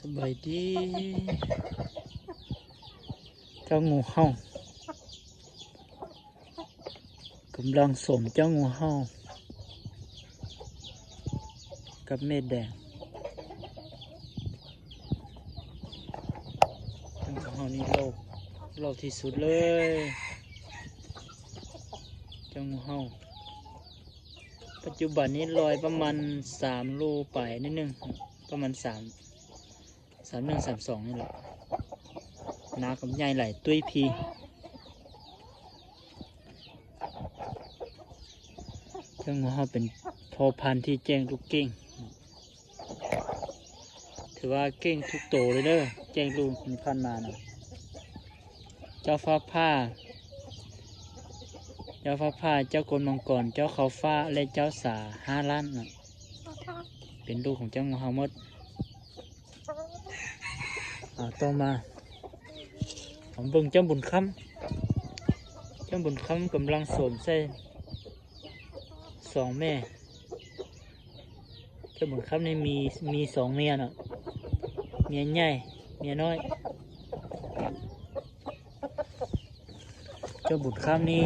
ສະບາຍດີ ເຈົ້າງູເຫົ່າ ກຳລັງສົມເຈົ້າງູເຫົ່າກັບແມ່ແດງ. ເຈົ້າງູເຫົ່ານີ້ລອກ ລອກທີ່ສຸດເລີຍ ເຈົ້າງູເຫົ່າ. ປັດຈຸບັນນີ້ລອຍປະມານສາມໂລປາຍນິດໜຶ່ງ ປະມານສາມ ສາມໜຶ່ງ ສາມສອງນີ້ແຫຼະ. ໜາກັບໃຫຍ່ຫຼາຍຕຸ້ຍພີ. ເຈົ້າງູເຫົ່າເປັນພໍ່ພັນທີ່ແຈ້ງລູກເກັ່ງ. ຖືວ່າເກັ່ງທຸກໂຕເລີຍເດີ ແຈ້ງລູກທີ່ຜ່ານມານະ. ເຈົ້າຟ້າຜ່າ ເຈົ້າຟ້າຜ່າ ເຈົ້າກົນມັງກອນ ເຈົ້າເຂົ້າຟ້າ ແລະ ເຈົ້າສາຫ້າລ້ານນະ ເປັນລູກຂອງເຈົ້າງູເຫົ່າໝົດ. ອາ ຕໍ່ມາ ເຮົາເບິ່ງເຈົ້າບຸນຄຳ. ເຈົ້າບຸນຄຳກຳລັງໂສມໃສ່ສອງແມ່. ເຈົ້າບຸນຄຳນີ້ມີ ມີສອງເມຍເນາະ ເມຍໃຫຍ່ ເມຍນ້ອຍ. ເຈົ້າບຸນຄຳນີ້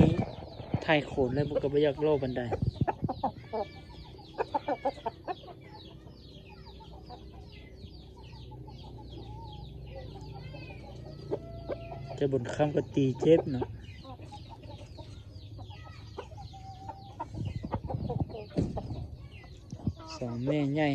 ຖ່າຍໂຂນແລ້ວ ກໍບໍ່ຢາກຫຼໍ່ປານໃດ. ເຈົ້າບຸນຄຳກໍຕີເຈັບເນາະ ສອງແມ່ໃຫຍ່.